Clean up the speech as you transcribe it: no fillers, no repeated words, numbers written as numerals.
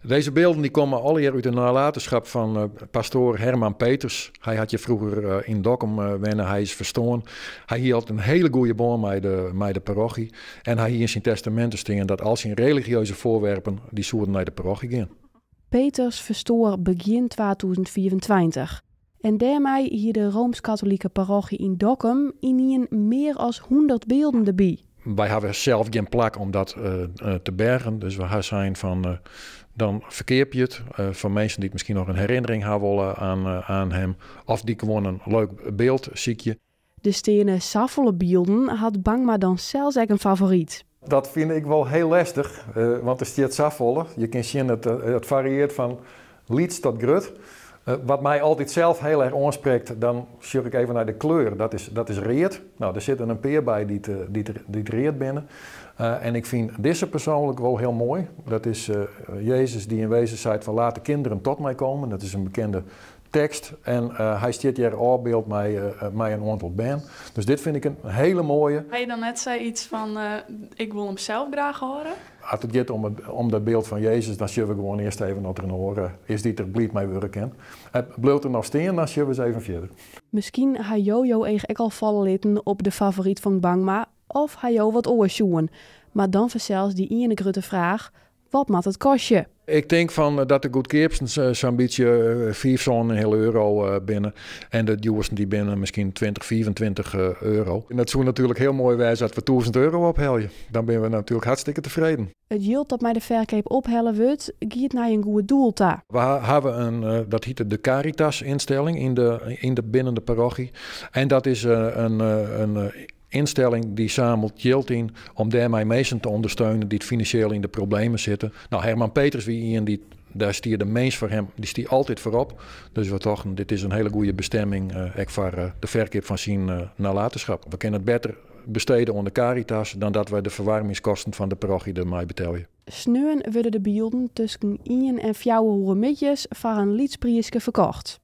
Deze beelden die komen allereer uit de nalatenschap van pastoor Herman Peters. Hij had je vroeger in Dokkum wennen, hij is verstoorn. Hij hield een hele goede band met de parochie. En hij hier in zijn testamenten staan dat al zijn religieuze voorwerpen die zouden naar de parochie gaan. Peters verstoor begin 2024. En daarmee hier de Rooms-Katholieke parochie in Dokkum in meer dan 100 beelden erbij. Wij hebben zelf geen plak om dat te bergen. Dus we zijn van, dan verkeer je het. Voor mensen die misschien nog een herinnering hebben willen aan hem. Of die gewoon een leuk beeld zie je. De stenen safolle beelden had Bangma dan zelfs ook een favoriet. Dat vind ik wel heel lastig, want er staat safolle. Je kunt zien dat het varieert van lyts tot grut. Wat mij altijd zelf heel erg aanspreekt, dan zoek ik even naar de kleur. Dat is read. Nou, er zitten een peer bij die read binnen. En ik vind deze persoonlijk wel heel mooi. Dat is Jezus die in wezen zei van laat de kinderen tot mij komen. Dat is een bekende tekst. En hij staat hier voorbeeld mij een aantal ben. Dus dit vind ik een hele mooie. Hij dan net zei iets van, ik wil hem zelf graag horen. Als het gaat om dat beeld van Jezus, dan zullen we gewoon eerst even naar horen. Is die er blied mee werken? Het blijft er nog staan, dan zullen we eens even verder. Misschien ha Jojo ook al vallen litten op de favoriet van Bangma of ha jo wat oorzoen. Maar dan zelfs die ene grote vraag, wat moet het kostje? Ik denk van dat de goedkoopsten zo'n beetje 5 zo'n hele euro binnen. En de duursten die binnen misschien 20, 25 euro. En dat zou natuurlijk heel mooi zijn dat we 1000 euro ophalen. Dan ben we natuurlijk hartstikke tevreden. Het yield dat mij de verkoop ophellen wordt, gaat naar een goed doel ta. We hebben een, dat heet de Caritas-instelling binnen de parochie. En dat is een instelling die zamelt geld in om daarmee mensen te ondersteunen die het financieel in de problemen zitten. Nou, Herman Peters, wie in die, daar stier de mens voor hem, die stier altijd voorop. Dus we dachten, dit is een hele goede bestemming ook voor de verkoop van zijn nalatenschap. We kunnen het beter besteden onder Caritas dan dat wij de verwarmingskosten van de parochie ermee betalen. Sneun worden de beelden tussen 1 en 4 uur middags voor een lyts verkocht.